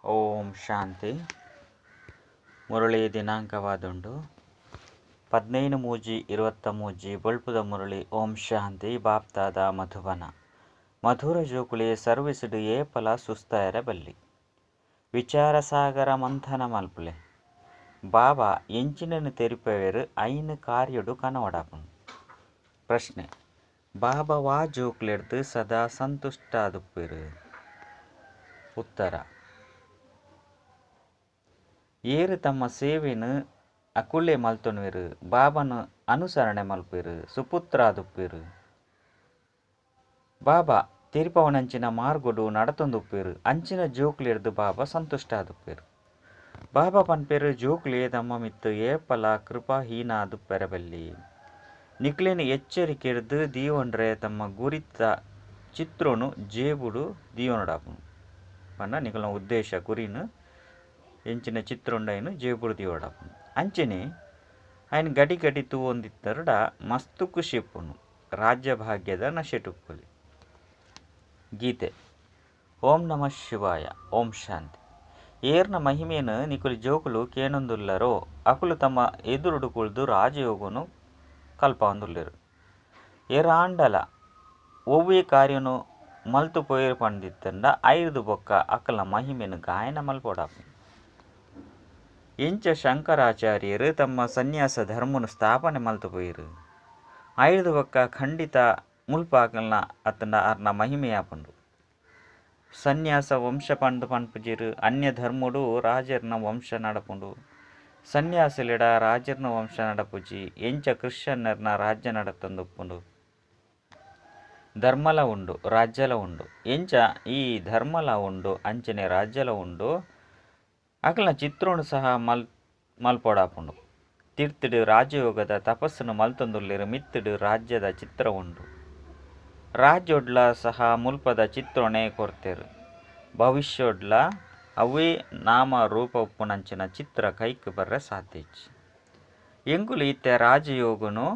ಓಂ ಶಾಂತಿ. ಮುರಳಿ ದಿನಾಂಕವಾದುಂಡು 15/3/23. ಬೊಳ್ಪುದ ಮುರಳಿ. ಓಂ ಶಾಂತಿ. ಬಾಪ್ತಾದ ಮಧುಬನ. ಮಧುರ ಜೋಕುಲೆ ಸರ್ವಿಸ್ಡ್ ಏಪಲ ಸುಸ್ತಾಯರ ಬಲ್ಲಿ. ವಿಚಾರಸಾಗರ ಮಂಥನ ಮಲ್ಪುಲೆ. ಬಾಬಾ ಎಂಚಿನನು ತೆರಿಪವೆರು ಐನು ಕಾರ್ಯಡು ಕನವಡಾಪುನು. ಪ್ರಶ್ನೆ: ಬಾಬಾ ವಾ ಜೋಕುಲೆಡ್ದು ಸದಾ ಸಂತುಷ್ಟಾದುಪ್ಪೆರು? ಉತ್ತರ: ಏರು ತಮ್ಮ ಸೇವೆನು ಅಕುಳೆ ಮಲ್ತೊನುವೆರು, ಬಾಬಾನು ಅನುಸರಣೆ ಮಲ್ಪುವೆರು, ಸುಪುತ್ರಾದುಪ್ಪೆರು, ಬಾಬಾ ತೆರಿಪವನಂಚಿನ ಮಾರ್ಗೊಡು ನಡತೊಂದುಪ್ಪೆರು, ಅಂಚಿನ ಜೋಕುಲೆಡ್ದು ಬಾಬಾ ಸಂತುಷ್ಟಾದುಪ್ಪೆರು. ಬಾಬಾ ಪನ್ಪೆರು ಜೋಕುಲೆ ತಮ್ಮ ಮಿತ್ತು ಏಪಲ ಕೃಪಾಹೀನಾದುಪ್ಪೆರಬಲ್ಲಿ. ನಿಕ್ಲೆನ್ ಎಚ್ಚರಿಕೆಡ್ದು ದೀವೊಂಡ್ರೆ ತಮ್ಮ ಗುರಿತ ಚಿತ್ರೊನು ಜೇಬುಡು ದೀವೊನಡಾಪುನು. ಪಂಡ ನಿಕಲ್ನ ಉದ್ದೇಶ ಗುರಿನು ಎಂಚಿನ ಚಿತ್ರೊಂಡೈನು ಜೇಬುಡು ದೀವೊಡಾಪುನು. ಅಂಚನೆ ಐನ್ ಗಡಿ ಗಡಿ ತೂವೊಂದಿತ್ತರುಡ ಮಸ್ತು ಖುಷಿ ಇಪ್ಪುನು. ರಾಜ್ಯ ಭಾಗ್ಯದ ನಶೆಟುಪ್ಪುಲಿ. ಗೀತೆ. ಓಂ ನಮಃ ಶಿವಾಯ. ಓಂ ಶಾಂತಿ. ಏರ್ನ ಮಹಿಮೇನು ನಿಕುಲು ಜೋಕುಲು ಕೇನೊಂದುಲ್ಲರೋ ಅಕುಲು ತಮ್ಮ ಎದುರುಡು ಕುಳ್ದು ರಾಜಯೋಗನು ಕಲ್ಪವೊಂದುಲ್ಲೆರು. ಏರಾಂಡಲ ಒವ್ವೆ ಕಾರ್ಯನು ಮಲ್ತು ಪೋಯೆರ್ ಪಂದಿತ್ತಂಡ ಐರ್ದು ಬೊಕ್ಕ ಅಕಲ್ನ ಮಹಿಮೆನು ಗಾಯನ ಮಲ್ಪೊಡಾಪುಂಡು. ಎಂಚ ಶಂಕರಾಚಾರ್ಯರು ತಮ್ಮ ಸನ್ಯಾಸ ಧರ್ಮನು ಸ್ಥಾಪನೆ ಮಲ್ತು ಪೋಯೆರು. ಐರ್ದು ಬೊಕ್ಕ ಖಂಡಿತ ಮುಲ್ಪ ಅಕಲ್ನ ಅತ್ತಂಡ ಅರ್ನ ಮಹಿಮೆಯಾಪುಂಡು. ಸನ್ಯಾಸ ವಂಶ ಪಂದು ಪನ್ಪುಜೆರು. ಅನ್ಯ ಧರ್ಮಡು ರಾಜರ್ನ ವಂಶ ನಡಪುಂಡು. ಸನ್ಯಾಸಿಲೆಡ ರಾಜರ್ನ ವಂಶ ನಡಪುಜಿ. ಎಂಚ ಕ್ರಿಶ್ಚಿಯನ್ನರ್ನ ರಾಜ್ಯ ನಡತೊಂದುಪ್ಪುಂಡು. ಧರ್ಮಲ ಉಂಡು ರಾಜ್ಯಲ ಉಂಡು. ಎಂಚ ಈ ಧರ್ಮಲ ಉಂಡು ಅಂಚನೆ ರಾಜ್ಯಲ ಉಂಡು. ಅಕಲ್ನ ಚಿತ್ರೊನು ಸಹ ಮಲ್ಪೊಡಾಪುಂಡು. ತಿರ್ತುಡು ರಾಜಯೋಗದ ತಪಸ್ಸುನು ಮಲ್ತೊಂದುಲ್ಲೆರು. ಮಿತ್ತುಡು ರಾಜ್ಯದ ಚಿತ್ರ ಉಂಡು. ರಾಜ್ಯೊಡ್ಲ ಸಹ ಮುಲ್ಪದ ಚಿತ್ರೊನೆ ಕೊರ್ತೆರು. ಭವಿಷ್ಯೊಡ್ಲ ಅವೇ ನಾಮ ರೂಪ ಉಪ್ಪುನಂಚಿನ ಚಿತ್ರ ಕೈಕ್ ಬರ್ರೆ ಸಾಧ್ಯ ಇಜ್ಜಿ. ಎಂಕುಲು ಇತ್ತೆ ರಾಜಯೋಗನು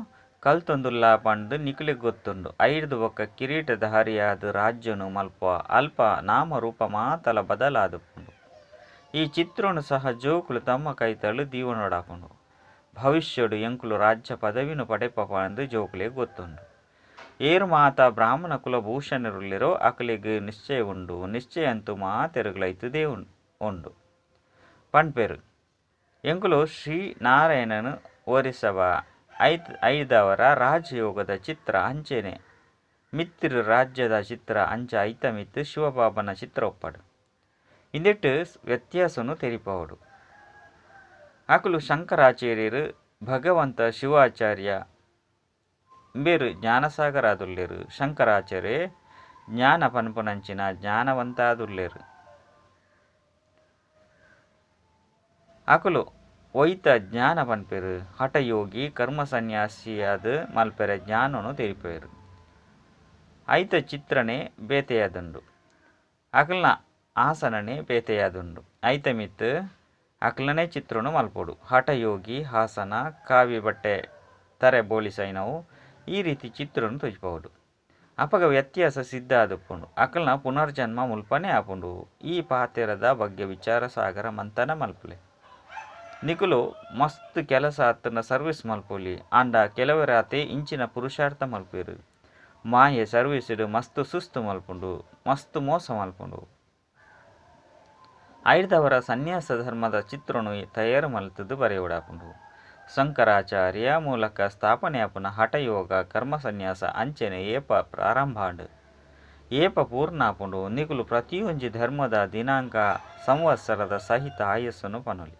ಕಲ್ತೊಂದುಲ್ಲ ಪಂದು ನಿಕುಲೆಗ್ ಗೊತ್ತುಂಡು. ಐರ್ದು ಬೊಕ್ಕ ಕಿರೀಟಧಾರಿಯಾದ್ ರಾಜ್ಯನು ಮಲ್ಪ ಅಲ್ಪ ನಾಮರೂಪ ಮಾತಲ ಬದಲಾದುಪ್ಪುಂಡು. ಈ ಚಿತ್ರೊನು ಸಹ ಜೋಕುಲು ತಮ್ಮ ಕೈತಳು ದೀವೊನೊಡಾಪುಂಡು. ಭವಿಷ್ಯೊಡು ಎಂಕುಲು ರಾಜ್ಯ ಪದವಿನು ಪಡೆಪ ಪಂದು ಜೋಕುಲೆಗ್ ಗೊತ್ತುಂಡು. ಏರು ಮಾತ ಬ್ರಾಹ್ಮಣ ಕುಲಭೂಷಣರುಲ್ಲೆರೋ ಅಕಲೆಗ್ ನಿಶ್ಚಯ ಉಂಡು. ನಿಶ್ಚಯ ಅಂತೂ ಮಾತೆರುಗ್ಲ ಇತ್ತುದೇ ಉಂಡು. ಪನ್ಪೆರು ಎಂಕುಲು ಶ್ರೀ ನಾರಾಯಣನು ಒರಿಸವ. ಐದವರ ರಾಜಯೋಗದ ಚಿತ್ರ ಅಂಚೆನೆ ಮಿತ್ತಿರು ರಾಜ್ಯದ ಚಿತ್ರ ಅಂಚ ಐತ ಮಿತ್ತು ಶಿವಬಾಬನ ಚಿತ್ರ ಒಪ್ಪಡು. ಇಂದೆಟ್ ವ್ಯತ್ಯಾಸನು ತೆರಿಪವಡು. ಅಕುಲು ಶಂಕರಾಚಾರ್ಯರು ಭಗವಂತ ಶಿವಾಚಾರ್ಯ ಬೇರು ಜ್ಞಾನಸಾಗರಾದುಲ್ಲೆರು. ಶಂಕರಾಚಾರ್ಯ ಜ್ಞಾನ ಪನ್ಪುನಂಚಿನ ಜ್ಞಾನವಂತಾದುಲ್ಲೆರು. ಅಕುಲು ಒಯ್ತ ಜ್ಞಾನ ಪನ್ಪೆರು. ಹಠಯೋಗಿ ಕರ್ಮ ಸನ್ಯಾಸಿಯಾದ ಮಲ್ಪೆರೆ ಜ್ಞಾನನು ತೆರಿಪೆರು. ಐತ ಚಿತ್ರನೆ ಬೇತೆಯಾದುಂಡು. ಅಕಲ್ನ ಆಸನನೆ ಬೇತೆಯಾದುಂಡು. ಐತ ಮಿತ್ತು ಅಕಲನೆ ಚಿತ್ರನು ಮಲ್ಪೊಡು. ಹಠಯೋಗಿ ಹಾಸನ ಕಾವಿ ಬಟ್ಟೆ ತರೆ ಬೋಳಿಸೈನವು ಈ ರೀತಿ ಚಿತ್ರನು ತೋಜಿಪವಡು. ಅಪಗ ವ್ಯತ್ಯಾಸ ಸಿದ್ಧ ಆದುಪ್ಪುಂಡು. ಅಕಲ್ನ ಪುನರ್ಜನ್ಮ ಮುಲ್ಪನೆ ಆಪುಂಡು. ಈ ಪಾತೆರದ ಬಗ್ಗೆ ವಿಚಾರ ಸಾಗರ ಮಂಥನ ಮಲ್ಪುಲೆ. ನಿಕುಲು ಮಸ್ತ್ ಕೆಲಸ ಅತ್ತನ ಸರ್ವಿಸ್ ಮಲ್ಪೊಲಿ. ಆಂಡ ಕೆಲವರಾತೆ ಇಂಚಿನ ಪುರುಷಾರ್ಥ ಮಲ್ಪೆರು. ಮಾಯೆ ಸರ್ವಿಸ್ಡ್ ಮಸ್ತ್ ಸುಸ್ತು ಮಲ್ಪುಂಡು, ಮಸ್ತ್ ಮೋಸ ಮಲ್ಪುಂಡು. ಐರ್ದವರ ಸನ್ಯಾಸ ಧರ್ಮದ ಚಿತ್ರನು ತಯಾರು ಮಲ್ತದ್ದು ಬರೆಯೋಡಾಪುಂಡು. ಶಂಕರಾಚಾರ್ಯ ಮೂಲಕ ಸ್ಥಾಪನೆಯಾಪುನ ಹಠಯೋಗ ಕರ್ಮ ಸನ್ಯಾಸ ಅಂಚನೆ ಏಪ ಪ್ರಾರಂಭಾಂಡು ಏಪ ಪೂರ್ಣಾಪುಂಡು. ನಿಕುಲು ಪ್ರತಿಯೊಂಜಿ ಧರ್ಮದ ದಿನಾಂಕ ಸಂವತ್ಸರದ ಸಹಿತ ಆಯಸ್ಸನ್ನು ಪನೊಲಿ.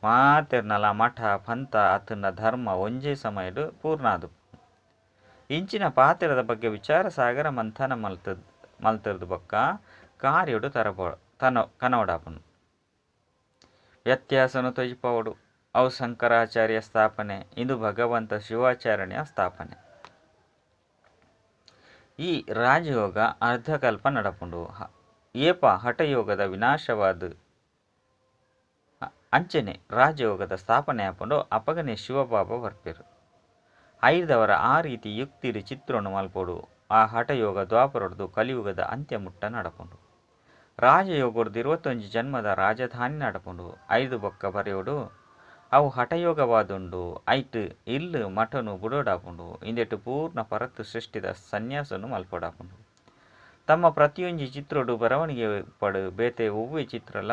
ಮಾತೆರ್ನಲ ಮಠ ಪಂಥ ಅತನ ಧರ್ಮ ಒಂಜೇ ಸಮಯಡು ಪೂರ್ಣಾದು. ಇಂಚಿನ ಪಾತ್ರದ ಬಗ್ಗೆ ವಿಚಾರ ಸಾಗರ ಮಂಥನ ಮಲ್ತದ್ದು ಬೊಕ್ಕ ಕಾರ್ಯಡು ಕನವಡಾಪುನು. ವ್ಯತ್ಯಾಸನು ತೊಜಿಪವಡು. ಅವು ಶಂಕರಾಚಾರ್ಯ ಸ್ಥಾಪನೆ, ಇಂದು ಭಗವಂತ ಶಿವಾಚಾರ್ಯನ ಸ್ಥಾಪನೆ. ಈ ರಾಜಯೋಗ ಅರ್ಧಕಲ್ಪ ನಡಪುಂಡು. ಏಪ ಹಠಯೋಗದ ವಿನಾಶವಾದ ಅಂಚನೆ ರಾಜಯೋಗದ ಸ್ಥಾಪನೆ ಆಪುಂಡು. ಅಪಗನೆ ಶಿವಬಾಬಾ ಬರ್ಪೆರು. ಐದವರ ಆ ರೀತಿ ಯುಕ್ತಿಡು ಚಿತ್ರನು ಮಲ್ಪೊಡು. ಆ ಹಠಯೋಗ ದ್ವಾಪರೊಡ್ದು ಕಲಿಯುಗದ ಅಂತ್ಯ ಮುಟ್ಟ ನಡಪುಂಡು. ರಾಜಯೋಗದ 21 ಜನ್ಮದ ರಾಜಧಾನಿ ನಡಪುಂಡು. 5 ಬೊಕ್ಕ ಬರೆಯೋಡು ಅವು ಹಠಯೋಗವಾದುಂಡು. ಐಟ್ ಇಲ್ಲು ಮಠನು ಬುಡೋಡಾಪುಂಡು. ಇಂದೆಟ್ ಪೂರ್ಣ ಪರತ್ ಸೃಷ್ಟಿದ ಸನ್ಯಾಸನು ಮಲ್ಪೊಡಾಪುಂಡು. ತಮ್ಮ ಪ್ರತಿಯೊಂಜಿ ಚಿತ್ರೋಡು ಬರವಣಿಗೆ ಉಪ್ಪಡು. ಬೇತೆ ಒವ್ವೆ ಚಿತ್ರಲ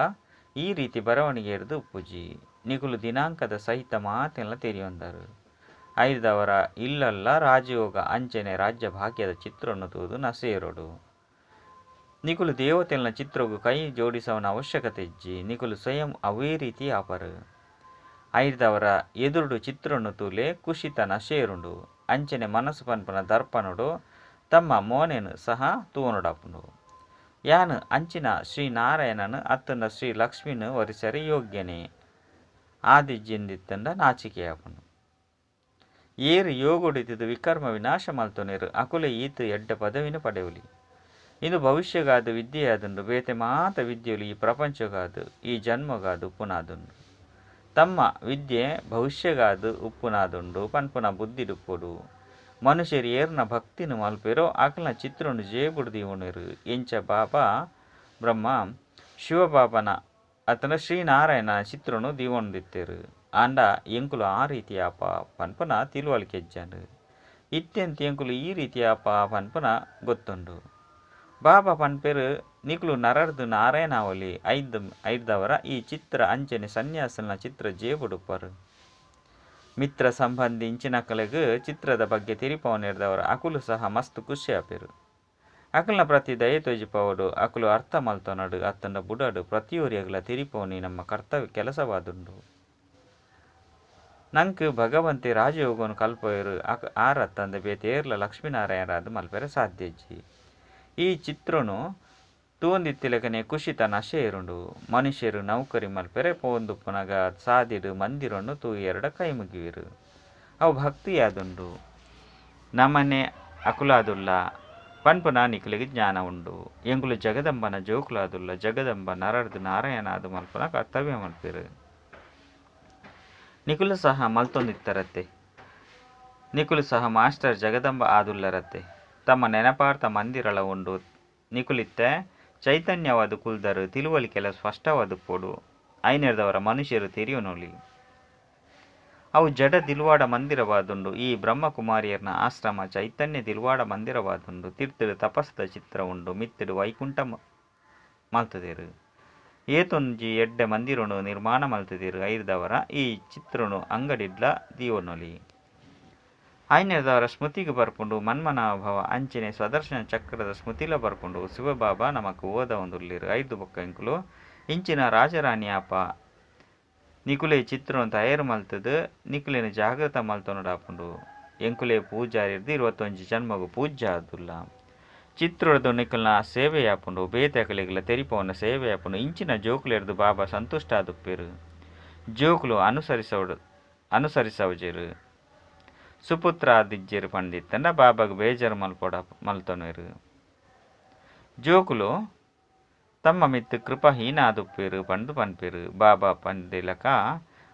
ಈ ರೀತಿ ಬರವಣಿಗೆ ಇರ್ದು ಉಪ್ಪುಜಿ. ನಿಕುಲು ದಿನಾಂಕದ ಸಹಿತ ಮಾತೆಲ್ಲ ತೆರಿಯೊಂದರು. ಐದವರ ಇಲ್ಲಲ್ಲ ರಾಜಯೋಗ ಅಂಚನೆ ರಾಜ್ಯ ಭಾಗ್ಯದ ಚಿತ್ರವನ್ನು ತೂದು ನಸೇರೋಡು. ನಿಕುಲು ದೇವತೆಲ್ನ ಚಿತ್ರಗು ಕೈ ಜೋಡಿಸವನ ಅವಶ್ಯಕತೆ ಇಜ್ಜಿ. ನಿಕುಲು ಸ್ವಯಂ ಅವೇ ರೀತಿ ಆಪರು. ಐದವರ ಎದುರುಡು ಚಿತ್ರವನ್ನು ತೂಲೆ ಕುಶಿತ ನಶೇರುಂಡು. ಅಂಚನೆ ಮನಸ್ಸು ಪನ್ಪನ ದರ್ಪಣೋಡು ತಮ್ಮ ಮೋನೆನು ಸಹ ತೂವನೊಡಾಪುಂಡು. ಯಾನು ಅಂಚಿನ ಶ್ರೀನಾರಾಯಣನು ಅತ್ತಂಡ ಶ್ರೀ ಲಕ್ಷ್ಮಿನ ವರಿಸರೆ ಯೋಗ್ಯನೇ ಆದಿಜ್ಜಿಂದಿತ್ತಂಡ ನಾಚಿಕೆಯಾಪುಂಡು. ಏರು ಯೋಗುಡಿತಿದು ವಿಕರ್ಮ ವಿನಾಶ ಮಲ್ತೊನೇರು ಅಕುಲೆ ಈತು ಎಡ್ಡ ಪದವಿನ ಪಡೆಯುಲಿ. ಇದು ಭವಿಷ್ಯಗಾದ ವಿದ್ಯೆಯಾದುಂಡು. ಬೇತೆ ಮಾತ ವಿದ್ಯೆಲು ಈ ಪ್ರಪಂಚಗಾದು ಈ ಜನ್ಮಗಾದು ಉಪ್ಪುನಾದುಂಡು. ತಮ್ಮ ವಿದ್ಯೆ ಭವಿಷ್ಯಗಾದು ಉಪ್ಪುನಾದುಂಡು ಪನ್ಪುನ ಬುದ್ಧಿಡುಪ್ಪೊಡು. ಮನುಷ್ಯರು ಏರ್ನ ಭಕ್ತಿನ ಮಲ್ಪೆರೋ ಆಕಲ್ನ ಚಿತ್ರನು ಜೇಬುಡು ದೀವಣೆರು. ಎಂಚ ಬಾಬಾ ಬ್ರಹ್ಮ ಶಿವಬಾಬನ ಅತನ ಶ್ರೀನಾರಾಯಣ ಚಿತ್ರನು ದೀವೊಂದಿತ್ತೇರು. ಆಂಡ ಎಂಕುಲು ಆ ರೀತಿಯ ಅಪ ಪನ್ಪುನ ತಿಳುವಳಿಕೆ ಹೆಜ್ಜಾಂಡು. ಇತ್ಯಂತ ಎಂಕುಲು ಈ ರೀತಿಯ ಅಪ ಪನ್ಪುನ ಗೊತ್ತುಂಡು. ಬಾಬಾ ಪನ್ಪೆರು ನಿಕುಲು ನರರ್ದು ನಾರಾಯಣಾವಲಿ ಐದವರ ಈ ಚಿತ್ರ ಅಂಚನೆ ಸನ್ಯಾಸನ ಚಿತ್ರ ಜೇಬುಡುಪ್ಪರು. ಮಿತ್ರ ಸಂಬಂಧಿ ಇಂಚಿನಕಲೆಗ್ ಚಿತ್ರದ ಬಗ್ಗೆ ತಿರಿಪವನಿರ್ದವರು ಅಕುಲು ಸಹ ಮಸ್ತ್ ಖುಷಿ ಆಪೆರು. ಅಕಲ್ನ ಪ್ರತಿ ದಯೆ ತೋಜಿಪವಡು. ಅಕುಲು ಅರ್ಥ ಮಲ್ತೊನಡು ಅತ್ತಂಡ ಬುಡಾಡು ಪ್ರತಿಯೊರಿಯಗಲ ತಿರಿಪವನಿ ನಮ್ಮ ಕರ್ತವ್ಯ ಕೆಲಸವಾದುಂಡು. ನಂಕ್ ಭಗವಂತೆ ರಾಜಯೋಗನು ಕಲ್ಪಯರು ಆರತ್ತಂದೆ ಬೇತೇರ್ಲ ಲಕ್ಷ್ಮೀನಾರಾಯಣರಾದ ಮಲ್ಪೆರೆ ಸಾಧ್ಯ ಇಜ್ಜಿ. ಈ ಚಿತ್ರನು ತೂಂದಿತ್ತಿಲಕನೆ ಕುಶಿತ ನಶೆ ಇರುಂಡು. ಮನುಷ್ಯರು ನೌಕರಿ ಮಲ್ಪೆರೆ ಪೋಂದುಪ್ಪುನಗ ಸಾದಿಡು ಮಂದಿರನ್ನು ತೂಯೆರಡ ಕೈ ಮುಗಿವಿರು. ಅವು ಭಕ್ತಿಯಾದುಂಡು. ನಮನೆ ಅಕುಲಾದುಲ್ಲ ಪನ್ಪುನ ನಿಕುಲಿಗೆ ಜ್ಞಾನ ಉಂಡು. ಎಂಕುಲು ಜಗದಂಬನ ಜೋಕುಲಾದುಲ್ಲ. ಜಗದಂಬ ನರರ್ದು ನಾರಾಯಣಾದ ಮಲ್ಪುನ ಕರ್ತವ್ಯ ಮಲ್ಪೆರು. ನಿಕುಲು ಸಹ ಮಲ್ತೊಂದಿತ್ತರತ್ತೆ. ನಿಕುಲು ಸಹ ಮಾಸ್ಟರ್ ಜಗದಂಬ ಆದುಲ್ಲರತ್ತೆ. ತಮ್ಮ ನೆನಪಾರ್ಥ ಮಂದಿರಳ ಉಂಡು. ನಿಕುಲಿತ್ತೆ ಚೈತನ್ಯವಾದ ಕುಲ್ದರು ತಿಳುವಳಿಕೆಲ್ಲ ಸ್ಪಷ್ಟವಾದ ಪೋಡು. ಐನೆರ್ದವರ ಮನುಷ್ಯರು ತೆರಿಯೋನೊಲಿ. ಅವು ಜಡ ದಿಲ್ವಾಡ ಮಂದಿರವಾದುಂಡು. ಈ ಬ್ರಹ್ಮಕುಮಾರಿಯರ್ನ ಆಶ್ರಮ ಚೈತನ್ಯ ದಿಲ್ವಾಡ ಮಂದಿರವಾದುಂಡು. ತಿರ್ತಿಡು ತಪಸ್ಸದ ಚಿತ್ರ ಉಂಡು. ಮಿತ್ತಿಡು ವೈಕುಂಠ ಮಲ್ತದೇರು. ಏತೊಂಜಿ ಎಡ್ಡೆ ಮಂದಿರನು ನಿರ್ಮಾಣ ಮಲ್ತದೇರು. ಐರ್ದವರ ಈ ಚಿತ್ರನು ಅಂಗಡಿಡ್ಲ ದೀವನೊಲಿ. ಐನೆರ್ದವರ ಸ್ಮೃತಿಗೆ ಬರ್ಪುಂಡು ಮನ್ಮನಾಭವ ಅಂಚನೆ ಸ್ವದರ್ಶನ ಚಕ್ರದ ಸ್ಮೃತಿಲ ಬರ್ಪುಂಡು. ಶಿವಬಾಬಾ ನಮಕ್ ಓದ ಒಂದುಲ್ಲಿರು. ಐದು ಬೊಕ್ಕ ಎಂಕುಲು ಇಂಚಿನ ರಾಜರಾಣಿ ಅಪ ನಿಕುಲೆ ಚಿತ್ರನು ತಯಾರು ಮಲ್ತದು ನಿಕುಲೆನ ಜಾಗೃತ ಮಲ್ತೊನಡಾಪುಂಡು. ಎಂಕುಲೆ ಪೂಜಾರಿರ್ದು 21 ಜನ್ಮಗು ಪೂಜ್ಯ ಆದುಲ್ಲ. ಚಿತ್ರದ ನಿಕುಲ್ನ ಸೇವೆಯಾಪುಂಡು. ಬೇತೆಕಲಿಗಲ ತೆರಿಪವನ ಸೇವೆಯಾಪುಂಡು. ಇಂಚಿನ ಜೋಕುಲೆರ್ದು ಬಾಬಾ ಸಂತುಷ್ಟ ಆದುಪ್ಪೇರು. ಜೋಕುಲು ಅನುಸರಿಸವಜೇರು. ಸುಪುತ್ರ ಆದಿಜ್ಜೇರು ಪಂಡಿತ್ತಂಡ ಬಾಬಾಗ ಬೇಜಾರು ಮಲ್ಪೊಡ ಮಲ್ತೊನೇರು. ಜೋಕುಲು ತಮ್ಮ ಮಿತ್ತು ಕೃಪಾಹೀನ ಆದುಪ್ಪೇರು ಪಂದು ಪನ್ಪೇರು. ಬಾಬಾ ಪಂದಿಲಕ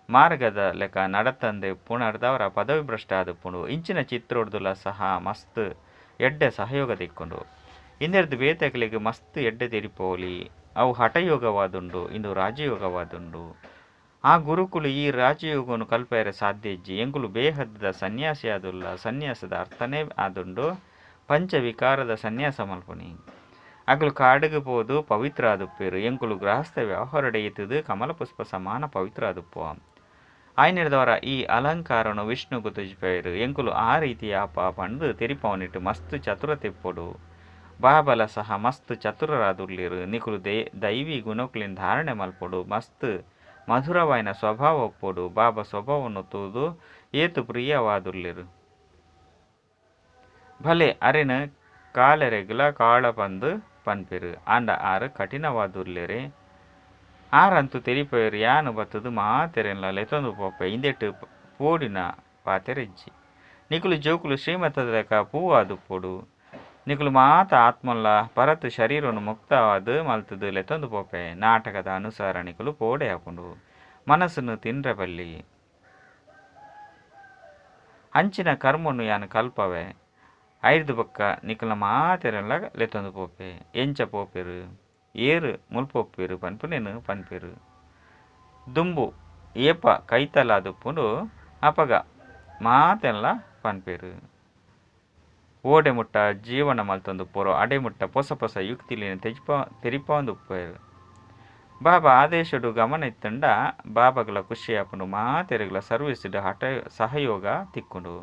ಮಾರ್ಗದ ಲೆಕ್ಕ ನಡತಂದೆ ಪುನರ್ದವರ ಪದವಿ ಭ್ರಷ್ಟ ಆದುಪ್ಪುಂಡು. ಇಂಚಿನ ಚಿತ್ರೋಡ್ದುಲ ಸಹ ಮಸ್ತ್ ಎಡ್ಡೆ ಸಹಯೋಗ ದಿಕ್ಕೊಂಡು. ಇಂದೆರ್ದು ಬೇತೆಕಲಿಗೆ ಮಸ್ತ್ ಎಡ್ಡೆ ತೆರಿಪೋಲಿ. ಅವು ಹಠಯೋಗವಾದುಂಡು, ಇಂದು ರಾಜಯೋಗವಾದುಂಡು. ಆ ಗುರುಕುಲು ಈ ರಾಜಯೋಗವನ್ನು ಕಲ್ಪೆರೆ ಸಾಧ್ಯ ಇಜ್ಜಿ. ಎಂಕುಲು ಬೇಹದ್ದ ಸನ್ಯಾಸಿ ಆದುಲ್ಲ. ಸನ್ಯಾಸದ ಅರ್ಥನೇ ಆದುಂಡು ಪಂಚವಿಕಾರದ ಸನ್ಯಾಸ ಮಲ್ಪುನಿ. ಅಕುಲು ಕಾಡುಗು ಪೋದು ಪವಿತ್ರ ಆದುಪ್ಪೇರು. ಎಂಕುಲು ಗೃಹಸ್ಥ ವ್ಯವಹಾರಡೆ ಇತ್ತದು ಕಮಲಪುಷ್ಪ ಸಮಾನ ಪವಿತ್ರ ಆದುಪ್ಪು. ಆಯ್ನೆರ್ದವರ ಈ ಅಲಂಕಾರನು ವಿಷ್ಣುಗು ತುಜಿಪೇರು. ಎಂಕುಲು ಆ ರೀತಿಯ ಅಪ ಪಂದು ತೆರಿಪವನಿಟ್ಟು ಮಸ್ತ್ ಚತುರತೆ ಪೊಡು. ಬಾಬಲ ಸಹ ಮಸ್ತ್ ಚತುರರಾದುರ್ಲಿರು. ನಿಕುಲು ದೈವಿ ಗುಣಕುಲಿನ ಧಾರಣೆ ಮಲ್ಪೊಡು. ಮಸ್ತ್ ಮಧುರವಾಯಿನ ಸ್ವಭಾವ ಒಪ್ಪೊಡು. ಬಾಬಾ ಸ್ವಭಾವವನ್ನು ತೂದು ಏತು ಪ್ರಿಯವಾದುರ್ಲಿರು. ಭಲೆ ಅರೆನ ಕಾಲರೆಗ್ಲ ಕಾಳ ಪಂದು ಪನ್ಪೆರು. ಆಂಡ ಆರು ಕಠಿಣವಾದುರ್ಲಿರೆ. ಆರಂತು ತೆರಿಪೇರು ಯಾನು ಬತ್ತದು ಮಾತೆರೆನ್ಲ ಲೆತೊಂದು ಪೋಪೆ. ಇಂದೆಟ್ಟು ಪೋಡಿನ ಪಾತೆರೆಜ್ಜಿ. ನಿಕುಲು ಜೋಕುಲು ಶ್ರೀಮತದ ಲೆಕ್ಕ ಪೂವಾದುಪ್ಪೊಡು. ನಿಕುಲು ಮಾತ ಆತ್ಮಲ್ಲ ಪರತ್ ಶರೀರನು ಮುಕ್ತವಾದ ಮಲ್ತದು ಲೆತೊಂದು ಪೋಪೆ. ನಾಟಕದ ಅನುಸಾರ ನಿಕುಲು ಪೋಡೆ ಹಾಪುಂಡು. ಮನಸ್ಸನ್ನು ತಿನ್ರೆ ಬಲ್ಲಿ. ಅಂಚಿನ ಕರ್ಮನು ಯಾನು ಕಲ್ಪವೆ. ಐದು ಬೊಕ್ಕ ನಿಕುಲ ಮಾತೆರೆಲ್ಲ ಲೆತೊಂದು ಪೋಪೆ. ಎಂಚ ಪೋಪೆರು. ಏರು ಮುಲ್ಪೊಪ್ಪೆರು ಪನ್ಪುನೆನು ಪನ್ಪೆರು. ದುಂಬು ಏಪ ಕೈತಲಾದುಪ್ಪುಂಡು ಅಪಗ ಮಾತೆಲ್ಲ ಪನ್ಪೆರು. ಓಡೆ ಮುಟ್ಟ ಜೀವನ ಮಲ್ತೊಂದು ಪೊರೋ ಅಡೆ ಮುಟ್ಟ ಪೊಸ ಪೊಸ ಯುಕ್ತಿಲಿನ ತೆರಿಪಾವೊಂದುಪ್ಪೆರು. ಬಾಬಾ ಆದೇಶಡು ಗಮನ ಇತ್ತಂಡ ಬಾಬಾಗಳ ಖುಷಿ ಆಪುಂಡು, ಮಾತೆರೆಗಳ ಸರ್ವಿಸ್ಡ್ ಹಠ ಸಹಯೋಗ ತಿಕ್ಕುಂಡು,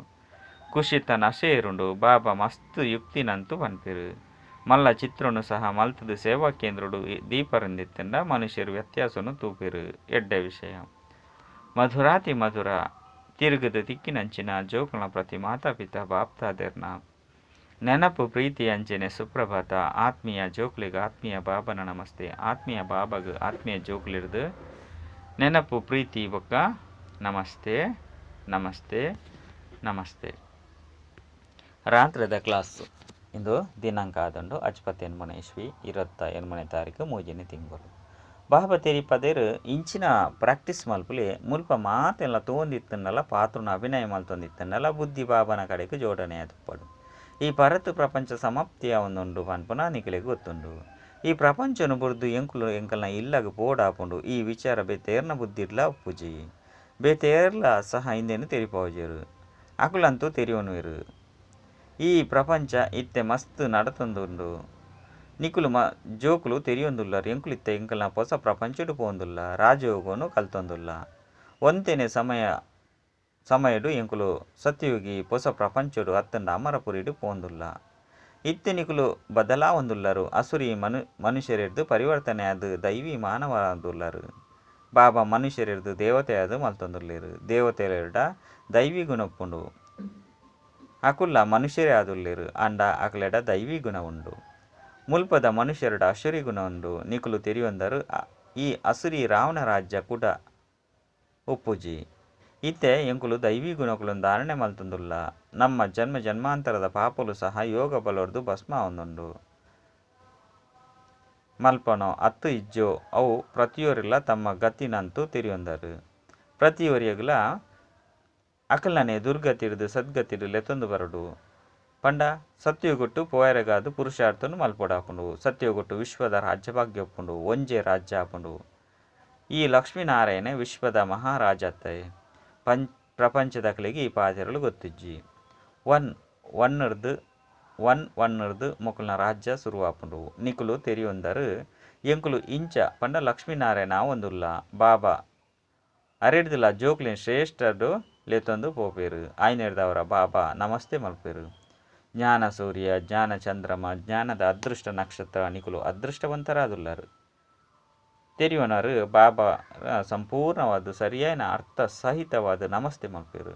ಖುಷಿತ ನಶೆ ಏರುಂಡು. ಬಾಬಾ ಮಸ್ತ್ ಯುಕ್ತಿನಂತೂ ಪನ್ಪೆರು. ಮಲ್ಲ ಚಿತ್ರನು ಸಹ ಮಲ್ತದ ಸೇವಾ ಕೇಂದ್ರಡು ದೀಪರಂದಿತ್ತಂಡ ಮನುಷ್ಯರು ವ್ಯತ್ಯಾಸನು ತೂಪೆರು. ಎಡ್ಡೆ ವಿಷಯ. ಮಧುರಾತಿ ಮಧುರ ತಿರುಗದ ತಿಕ್ಕಿನಂಚಿನ ಜೋಕುಲ ಪ್ರತಿ ಮಾತಾ ಪಿತಾ ಬಾಪ್ತಾದೆರ್ನ ನೆನಪು ಪ್ರೀತಿ ಅಂಚನೆ ಸುಪ್ರಭಾತ. ಆತ್ಮೀಯ ಜೋಕುಲಿಗೆ ಆತ್ಮೀಯ ಬಾಬನ ನಮಸ್ತೆ. ಆತ್ಮೀಯ ಬಾಬಾಗ ಆತ್ಮೀಯ ಜೋಕುಲಿರ್ದು ನೆನಪು ಪ್ರೀತಿ ಬೊಕ್ಕ ನಮಸ್ತೆ ನಮಸ್ತೆ ನಮಸ್ತೆ. ರಾತ್ರಿದ ಕ್ಲಾಸ್ ಇಂದು ದಿನಾಂಕ ಆದಂಡು 58ನೇ ಇಸ್ವಿ 28ನೇ ತಾರೀಕು 3ನೇ ತಿಂಗಳು. ಬಾಬಾ ತೆರಿಪದೇರು ಇಂಚಿನ ಪ್ರಾಕ್ಟೀಸ್ ಮಲ್ಪುಲೆ ಮುಲ್ಪ ಮಾತೆಲ್ಲ ತೋಂದಿತ್ತನ್ನಲ್ಲ ಪಾತ್ರನ ಅಭಿನಯ ಮಲ್ತೊಂದಿತ್ತನ್ನಲ್ಲ ಬುದ್ಧಿ ಬಾಬನ ಕಡೆಗೆ ಜೋಡಣೆ ಆದುಪ್ಪಡು. ಈ ಪರತು ಪ್ರಪಂಚ ಸಮಾಪ್ತಿಯ ಒಂದುಂಡು ಪನ್ಪುನ ನಿಕಲೆಗ್ ಗೊತ್ತುಂಡು. ಈ ಪ್ರಪಂಚನು ಬುರ್ದು ಎಂಕುಲು ಎಂಕಲ್ನ ಇಲ್ಲಗ್ ಪೋಡಾಪುಂಡು. ಈ ವಿಚಾರ ಬೇತೇರ್ನ ಬುದ್ಧಿಡ್ಲ ಉಪ್ಪುಜಿ, ಬೇತೇರ್ಲ ಸಹ ಇಂದೇನು ತೆರಿಪಾವುಜೆರು, ಅಕುಲಂತೂ ತೆರಿಯೊನುವೆರು. ಈ ಪ್ರಪಂಚ ಇತ್ತೆ ಮಸ್ತ್ ನಡತೊಂದುಂಡು. ನಿಕುಲು ಜೋಕುಲು ತೆರಿಯೊಂದುಲ್ಲರು. ಎಂಕುಲು ಇತ್ತೆ ಎಂಕಲ್ನ ಹೊಸ ಪ್ರಪಂಚಡು ಪೋಂದುಲ್ಲ, ರಾಜಯೋಗನು ಕಲ್ತೊಂದುಲ್ಲ. ಒಂತೆನೆ ಸಮಯಡು ಎಂಕುಲು ಸತ್ಯಯುಗಿ ಹೊಸ ಪ್ರಪಂಚಡು ಅತ್ತಂಡ ಅಮರಪುರಿಡು ಪೋಂದುಲ್ಲ. ಇತ್ತೆ ನಿಕುಲು ಬದಲಾವೊಂದುಲ್ಲರು. ಅಸುರಿ ಮನುಷ್ಯರೆರ್ದು ಪರಿವರ್ತನೆ ಆದ್ ದೈವಿ ಮಾನವರಾದುಲ್ಲರು. ಬಾಬಾ ಮನುಷ್ಯರೆರ್ದು ದೇವತೆ ಆದ್ ಮಲ್ತೊಂದುಲ್ಲೆರು. ದೇವತೆಲೆರ್ಡ ದೈವಿ ಗುಣಪ್ಪುಂಡು. ಅಕುಲ್ಲ ಮನುಷ್ಯರೇ ಆದುಲ್ಲೆರು, ಆಂಡ ಅಕಲೆಡ ದೈವಿ ಗುಣ ಉಂಡು. ಮುಲ್ಪದ ಮನುಷ್ಯರಡ ಅಸುರಿ ಗುಣ ಉಂಡು. ನಿಕುಲು ತೆರಿಯೊಂದರು ಈ ಅಸುರಿ ರಾವಣ ರಾಜ್ಯ ಕೂಡ ಉಪ್ಪುಜಿ. ಇತ್ತೆ ಎಂಕುಲು ದೈವಿ ಗುಣಕುಲು ಧಾರಣೆ ಮಲ್ತೊಂದುಲ್ಲ. ನಮ್ಮ ಜನ್ಮ ಜನ್ಮಾಂತರದ ಪಾಪಲು ಸಹ ಯೋಗ ಬಲೊರ್ದು ಭಸ್ಮ ಆವೊಂದುಂಡು. ಮಲ್ಪನೋ ಅತ್ತು ಇಜ್ಜೋ ಅವು ಪ್ರತಿಯೊರಿಲ್ಲ ತಮ್ಮ ಗತಿನಂತೂ ತೆರಿಯೊಂದರು. ಪ್ರತಿಯೊರಿಯಗುಲ ಅಕಲ್ನನೆ ದುರ್ಗತಿರ್ದು ಸದ್ಗತಿರ್ದು ಲೆತ್ತೊಂದು ಬರಡು. ಪಂಡ ಸತ್ಯಗೊಟ್ಟು ಪೋಯರೆಗಾದು ಪುರುಷಾರ್ಥನು ಮಲ್ಪೊಡಾಪುಂಡು. ಸತ್ಯಗೊಟ್ಟು ವಿಶ್ವದ ರಾಜ್ಯಭಾಗ್ಯ ಒಪ್ಪುಂಡು, ಒಂಜೆ ರಾಜ್ಯ ಆಪುಂಡು. ಈ ಲಕ್ಷ್ಮೀನಾರಾಯಣ ವಿಶ್ವದ ಮಹಾರಾಜತ್ತೆ. ಪ್ರಪಂಚದಕಲಿಗೆ ಈ ಪಾತೆರಲು ಗೊತ್ತಿಜ್ಜಿ. ಒನ್ ಒನ್ನಿರ್ದು ಒನ್ ಒನ್ನಿರ್ದು ಮೊಕಲ್ನ ರಾಜ್ಯ ಶುರುವಾಪುಂಡು. ನಿಕುಲು ತೆರಿಯೊಂದರು ಎಂಕುಲು ಇಂಚ ಪಂಡ ಲಕ್ಷ್ಮೀನಾರಾಯಣ ಒಂದುಲ್ಲ. ಬಾಬಾ ಅರೆಡ್ದಿಲ್ಲ ಜೋಕ್ಲಿನ್ ಶ್ರೇಷ್ಠರು ಲೇತೊಂದು ಪೋಪೇರು. ಆಯ್ನೆರ್ದವರ ಬಾಬಾ ನಮಸ್ತೆ ಮಲ್ಪೇರು. ಜ್ಞಾನ ಸೂರ್ಯ, ಜ್ಞಾನ ಚಂದ್ರಮ, ಜ್ಞಾನದ ಅದೃಷ್ಟ ನಕ್ಷತ್ರ ನಿಕುಲು ಅದೃಷ್ಟವಂತರಾದುಲ್ಲರು. ತೆರಿಯೋನರು ಬಾಬಾ ಸಂಪೂರ್ಣವಾದ ಸರಿಯಾದ ಅರ್ಥ ಸಹಿತವಾದ ನಮಸ್ತೆ ಮಲ್ಪೇರು.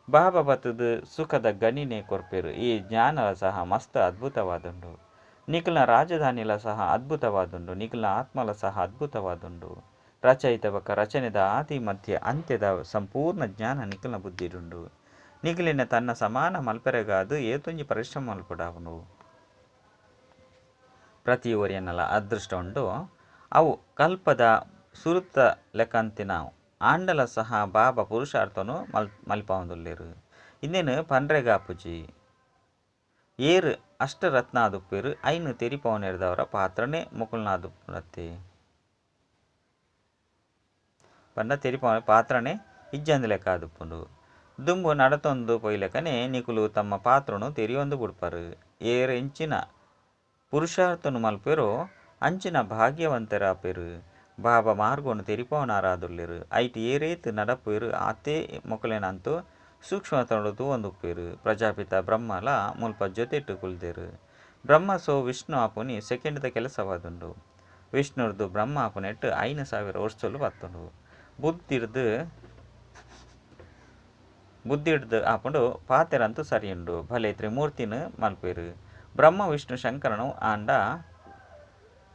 ಬಾಬಾ ಬತ್ತದ ಸುಖದ ಗಣಿನೆ ಕೊರ್ಪೇರು. ಈ ಜ್ಞಾನ ಸಹ ಮಸ್ತ್ ಅದ್ಭುತವಾದುಂಡು. ನಿಖಿಲ್ನ ರಾಜಧಾನಿಲ ಸಹ ಅದ್ಭುತವಾದುಂಡು. ನಿಖಿಲ್ನ ಆತ್ಮಲ ಸಹ ಅದ್ಭುತವಾದುಂಡು. ರಚಯಿತ ಬೊಕ್ಕ ರಚನೆದ ಆದಿ ಮಧ್ಯ ಅಂತ್ಯದ ಸಂಪೂರ್ಣ ಜ್ಞಾನ ನಿಖಿಲ್ನ ಬುದ್ಧಿಡುಂಡು. ನಿಖಿಲಿನ ತನ್ನ ಸಮಾನ ಮಲ್ಪೆರೆಗಾದು ಏತೊಂಜಿ ಪರಿಶ್ರಮ ಮಲ್ಪಡಾಪುಂಡು. ಪ್ರತಿ ಒರಿಯನಲ ಅದೃಷ್ಟ ಉಂಡು. ಅವು ಕಲ್ಪದ ಸುರುತ ಲೆಕ್ಕಂತಿನ ಆಂಡಲ ಸಹ ಬಾಬಾ ಪುರುಷಾರ್ಥನು ಮಲ್ಪಾವೊಂದುಲ್ಲೆರು. ಇಂದೇನು ಪನ್ರೆಗಾಪುಜಿ. ಏರು ಅಷ್ಟರತ್ನಾದುಪ್ಪೇರು ಐನು ತೆರಿಪಾವನೆರ್ದವರ ಪಾತ್ರನೇ ಮುಕುಲ್ನಾದುಪ್ಪುನತ್ತೆ. ಪಂಡ ತೆರಿಪಾವನೆ ಪಾತ್ರನೇ ಇಜ್ಜಂದ ಲೆಕ್ಕ ಆದುಪ್ಪುಂಡು. ದುಂಬು ನಡತೊಂದು ಪೊಯ್ಲೆಕನೆ ನಿಕುಲು ತಮ್ಮ ಪಾತ್ರನು ತೆರಿಯೊಂದು ಬುಡ್ಪರು. ಏರು ಇಂಚಿನ ಪುರುಷಾರ್ಥನು ಮಲ್ಪೆರೋ ಅಂಚಿನ ಭಾಗ್ಯವಂತರಾಪೆರು. ಬಾಬಾ ಮಾರ್ಗವನ್ನು ತೆರಿಪಾವನಾರಾದುಲ್ಲೆರು. ಐಟ್ ಏರೇತ್ ನಡಪುವೆರು ಆತೇ ಮೊಕಲೆನಂತೂ ಸೂಕ್ಷ್ಮತನಡು ತೂವೊಂದುಪ್ಪೆರು. ಪ್ರಜಾಪಿತ ಬ್ರಹ್ಮಲ ಮುಲ್ಪ ಜೊತೆಟ್ ಕುಲ್ದೆರು. ಬ್ರಹ್ಮ ಸೋ ವಿಷ್ಣು ಆಪುನಿ ಸೆಕೆಂಡ್ದ ಕೆಲಸವಾದುಂಡು. ವಿಷ್ಣುರ್ದು ಬ್ರಹ್ಮ ಆಪುನೆಟ್ 5000 ವರ್ಷಲು ಬತ್ತುಂಡು. ಬುದ್ಧಿಡ್ದು ಆಪುಂಡು ಪಾತೆರಂತೂ ಸರಿಯುಂಡು. ಭಲೆ ತ್ರಿಮೂರ್ತಿನ ಮಲ್ಪೆರು. ಬ್ರಹ್ಮ ವಿಷ್ಣು ಶಂಕರನು ಆಂಡ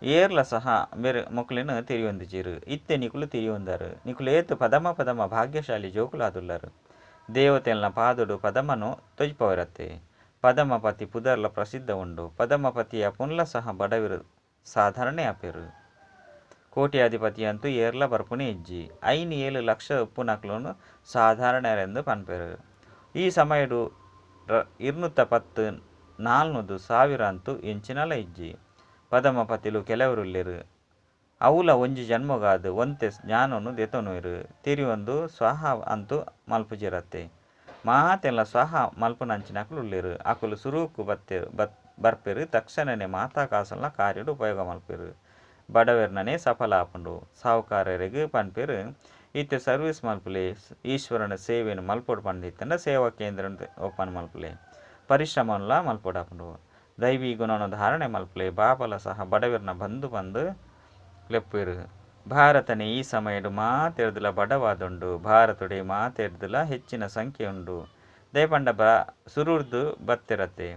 ಏರ್ಲ ಸಹ ಬೇರೆ ಮೊಕಲೆನು ತೆರಿಯೊಂದಿಜೆರು. ಇತ್ತೆ ನಿಕುಲು ತೆರಿಯೊಂದರು. ನಿಕುಲು ಏತ್ ಪದಮ ಪದಮ ಭಾಗ್ಯಶಾಲಿ ಜೋಕುಲಾದುಲ್ಲರು. ದೇವತೆಲ್ನ ಪಾದೊಡು ಪದಮನು ತೊಜ್ಪವರತ್ತೆ. ಪದಮಪತಿ ಪುದರ್ಲ ಪ್ರಸಿದ್ಧ ಉಂಡು. ಪದಮಪತಿಯ ಪುನ್ಲ ಸಹ ಬಡವಿರು ಸಾಧಾರಣೆ ಆಪೆರು. ಕೋಟ್ಯಾಧಿಪತಿ ಅಂತೂ ಏರ್ಲ ಬರ್ಪುನೆ ಇಜ್ಜಿ. 5 7 ಲಕ್ಷ ಉಪ್ಪುನಕ್ಲುನು ಸಾಧಾರಣರೆಂದು ಪನ್ಪೆರು. ಈ ಸಮಯಡು 210 400 ಸಾವಿರ ಅಂತೂ ಎಂಚಿನಲ ಇಜ್ಜಿ. ಪದಮಪತಿಲು ಕೆಲವೆರುಲ್ಲೆರ್. ಅವುಲ ಒಂಜಿ ಜನ್ಮೊಗಾದ್ ಒಂತೆ ಜ್ಞಾನೊನು ದೆತೊನುವೆರ್. ತೆರಿಯೊಂದು ಸ್ವಾಹ ಅಂತೂ ಮಲ್ಪುಜೆರತ್ತೆ. ಮಾತೆನ್ಲ ಸ್ವಾಹ ಮಲ್ಪುನಂಚಿನಕುಲು ಉಲ್ಲೆರ್. ಅಕುಲು ಸುರುಕು ಬತ್ತೆರ್ ಬತ್ ಬರ್ಪೆರ್ ತಕ್ಷಣನೇ ಮಾತಾ ಕಾಸುಲ್ನ ಕಾರ್ಯಡ್ ಉಪಯೋಗ ಮಲ್ಪುವೆರ್. ಬಡವೆರ್ನನೇ ಸಫಲ ಆಪುಂಡು. ಸಾಹುಕಾರೆರೆಗ್ ಪನ್ಪೆರ್ ಇತ್ತೆ ಸರ್ವಿಸ್ ಮಲ್ಪುಲೆ ಈಶ್ವರನ ಸೇವೆನ್ ಮಲ್ಪೊಡು ಪಂದಿತ್ತುಂಡ ಸೇವಾ ಕೇಂದ್ರ ಓಪನ್ ಮಲ್ಪುಲೆ. ಪರಿಶ್ರಮನ್ಲ ಮಲ್ಪೊಡಾಪುಂಡು. ದೈವಿ ಗುಣನ್ ಧಾರಣೆ ಮಲ್ಪುಲೆ. ಬಾಬಲ ಸಹ ಬಡವೆರ್ನ ಬಂಧು ಪಂದ್ ಲೆಪ್ಪುವೆರ್. ಭಾರತನೇ ಈ ಸಮಯಡ್ ಮಾತೆರ್ದುಲ ಬಡವಾದುಂಡು. ಭಾರತಡೇ ಮಾತೆರ್ದುಲ ಹೆಚ್ಚಿನ ಸಂಖ್ಯೆ ಉಂಡು. ದಾಯೆ ಪಂಡ ಸುರುರ್ದು ಬತ್ತೆರತೆ.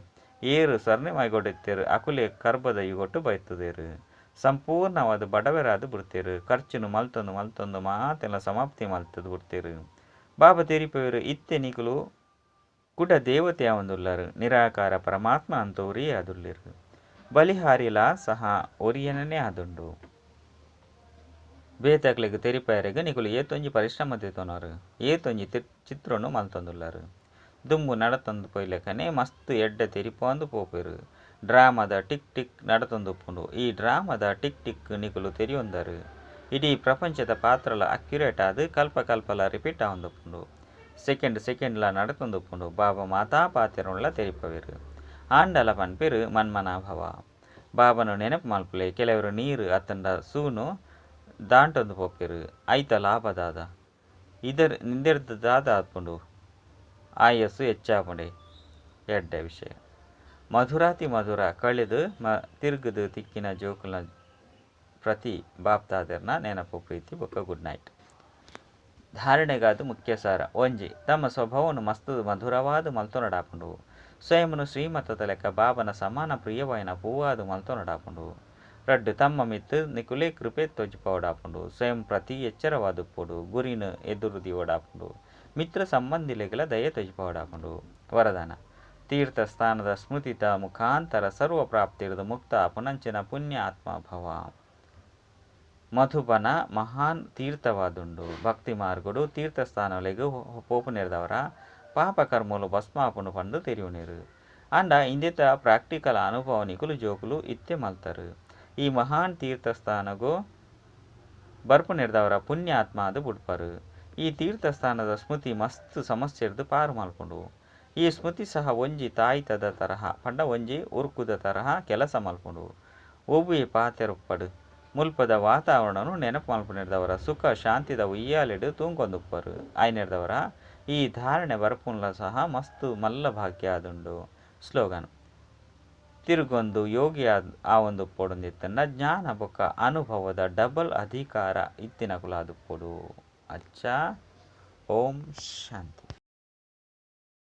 ಏರ್ ಸ್ವರ್ಣಿಮಯಗೊಡು ಇತ್ತೆರ್ ಅಕುಲೇ ಕರ್ಬದ ಯುಗಟ್ ಬತ್ತುದೆರ್. ಸಂಪೂರ್ಣವಾದ್ ಬಡವರಾದ್ ಬುಡ್ತೆರ್. ಖರ್ಚುನು ಮಲ್ತೊಂದು ಮಲ್ತೊಂದು ಮಾತೆಲ್ಲ ಸಮಾಪ್ತಿ ಮಲ್ತ್ ಬುಡ್ತೆರ್. ಬಾಬಾ ತೆರಿಪುವೆರ್ ಇತ್ತೆ ನಿಕುಲು ಕುಡ ದೇವತೆ ಆವೊಂದುಲ್ಲರ್. ನಿರಾಕಾರ ಪರಮಾತ್ಮ ಅಂತ ಒರಿಯೇ ಆದುಲ್ಲೆರ್. ಬಲಿಹಾರಿಲ ಸಹ ಒರಿಯನನೇ ಆದುಂಡು. ಬೇತಕ್ಲೆಗ್ ತೆರಿಪಾಯೆರೆಗ್ ನಿಕುಲು ಏತೊಂಜಿ ಪರಿಶ್ರಮ ದೆತೊನರ್. ಏತೊಂಜಿ ಚಿತ್ರೊನು ಮಲ್ತೊಂದುಲ್ಲರ್. ದುಂಬು ನಡತೊಂದು ಪೋಯಿಲೆಕನೆ ಮಸ್ತ್ ಎಡ್ಡೆ ತೆರಿಪಾವೊಂದು ಪೋಪೆರ್. ಡ್ರಾಮದ ಟಿಕ್ ಟಿಕ್ ನಡತೊಂದುಪ್ಪುಂಡು. ಈ ಡ್ರಾಮದ ಟಿಕ್ ಟಿಕ್ ನಿಕುಲು ತೆರಿಯೊಂದರ್. ಇಡೀ ಪ್ರಪಂಚದ ಪಾತ್ರಲ ಅಕ್ಯುರೇಟ್ ಆದ್ ಕಲ್ಪ-ಕಲ್ಪಲ ರಿಪೀಟ್ ಆವೊಂದುಪ್ಪುಂಡು. ಸೆಕೆಂಡ್ ಸೆಕೆಂಡ್ಲ ನಡತೊಂದುಪ್ಪುಂಡು. ಬಾಬಾ ಮಾತಾ ಪಾತೆರೊನ್ಲ ತೆರಿಪಾವೆರ್. ಆಂಡಲ ಪನ್ಪೆರ್ ಮನ್ಮನಾಭವ. ಬಾಬಾನ ನೆನಪು ಮಲ್ಪುಲೆ. ಕೆಲವರು ನೀರು ಅತ್ತಂಡ ಸೂನು ದಾಂಟೊಂದು ಪೋಪೆರ್. ಐತ ಲಾಭ ದಾದ? ಇಂದೆರ್ದ್ ದಾದ ಆಪುಂಡು? ಆಯಸ್ಸು ಹೆಚ್ಚಾಪುಂಡೆ ಎಡ್ಡೆ ವಿಷಯ. ಮಧುರಾತಿ ಮಧುರ ಕಳೆದು ತಿರ್ಗುದು ತಿಕ್ಕಿನ ಜೋಕುಲ್ನ ಪ್ರತಿ ಬಾಪ್ತಾದೆರ್ನ ನೆನಪು ಪ್ರೀತಿ ಬೊಕ್ಕ ಗುಡ್ ನೈಟ್. ಧಾರಣೆಗಾದ್ ಮುಖ್ಯ ಸಾರ. ಒಂಜಿ. ತಮ್ಮ ಸ್ವಭಾವನು ಮಸ್ತ್ ಮಧುರವಾದ್ ಮಲ್ತೊನೊಡಾಪುಂಡು. ಸ್ವಯಂನು ಶ್ರೀಮತದ ಲೆಕ್ಕ ಬಾಬನ ಸಮಾನ ಪ್ರಿಯವಾಯಿನ ಪೂವಾದ್ ಮಲ್ತೊನೊಡಾಪುಂಡು. ರಡ್ಡ್. ತಮ್ಮ ಮಿತ್ತ್ ನಿಕುಲೇ ಕೃಪೆ ತೋಜಿಪಾವೊಡಾಪುಂಡು. ಸ್ವಯಂ ಪ್ರತಿ ಎಚ್ಚರವಾದುಪ್ಪೊಡು. ಗುರಿನ್ ಎದುರು ದೀವೊಡಾಪುಂಡು. ಮಿತ್ರ ಸಂಬಂಧಿಲೆಗ್ಲ ದಯೆ ತೋಜಿಪಾವೊಡಾಪುಂಡು. ವರದಾನ. ತೀರ್ಥ ಸ್ಥಾನದ ಸ್ಮೃತಿತ ಮುಖಾಂತರ ಸರ್ವ ಪ್ರಾಪ್ತಿರ್ದ್ ಮುಕ್ತ ಆಪುನಂಚಿನ ಪುಣ್ಯ ಆತ್ಮ ಭವ. ಮಧುಬನ ಮಹಾನ್ ತೀರ್ಥವಾದುಂಡು. ಭಕ್ತಿ ಮಾರ್ಗಡು ತೀರ್ಥಸ್ಥಾನಲೆಗ್ ಪೋಪುನೆರ್ದಾವರ ಪಾಪ ಕರ್ಮಲು ಭಸ್ಮ ಆಪುಂಡು ಪಂದ್ ತೆರಿಯೊನೆರ್. ಆಂಡ ಇಂದೆತ ಪ್ರಾಕ್ಟಿಕಲ್ ಅನುಭವ ನಿಕುಲು ಜೋಕುಲು ಇತ್ತೆ ಮಲ್ತರ್. ಈ ಮಹಾನ್ ತೀರ್ಥಸ್ಥಾನಗ್ ಬರ್ಪುನೆರ್ದಾವರ ಪುಣ್ಯಾತ್ಮ ಆದ್ ಬುಡ್ಪರ್. ಈ ತೀರ್ಥಸ್ಥಾನದ ಸ್ಮೃತಿ ಮಸ್ತ್ ಸಮಸ್ಯೆರ್ದ್ ಪಾರ್ ಮಲ್ಪುಂಡು. ಈ ಸ್ಮೃತಿ ಸಹ ಒಂಜಿ ತಾಯಿತದ ತರಹ ಪಂಡ ಒಂಜಿ ಉರ್ಕುದ ತರಹ ಕೆಲಸ ಮಲ್ಪುಂಡು. ಒವ್ವೇ ಪಾತೆರ ಉಪ್ಪಡ್ ಮುಲ್ಪದ ವಾತಾವರಣನ್ ನೆನಪು ಮಲ್ಪುನೆರ್ದಾವರ ಸುಖ ಶಾಂತಿದ ಉಯ್ಯಾಲೆಡ್ ತೂಂಕೊಂದುಪ್ಪರ್. ಆಯ್ನೆರ್ದಾವರ ಈ ಧಾರಣೆ ಬರ್ಪುನ್ಲ ಸಹ ಮಸ್ತ್ ಮಲ್ಲ ಭಾಗ್ಯ ಆದುಂಡು. ಸ್ಲೋಗನ್. ತಿರುಗೊಂದು ಯೋಗಿ ಆವೊಂದುಪ್ಪೊಡೊಂದಿತ್ತುಂಡ ಜ್ಞಾನ ಬೊಕ್ಕ ಅನುಭವದ ಡಬಲ್ ಅಧಿಕಾರ ಇತ್ತಿನಕುಲಾದುಪ್ಪೊಡು. ಅಚ್ಚಾ. ಓಂ ಶಾಂತಿ.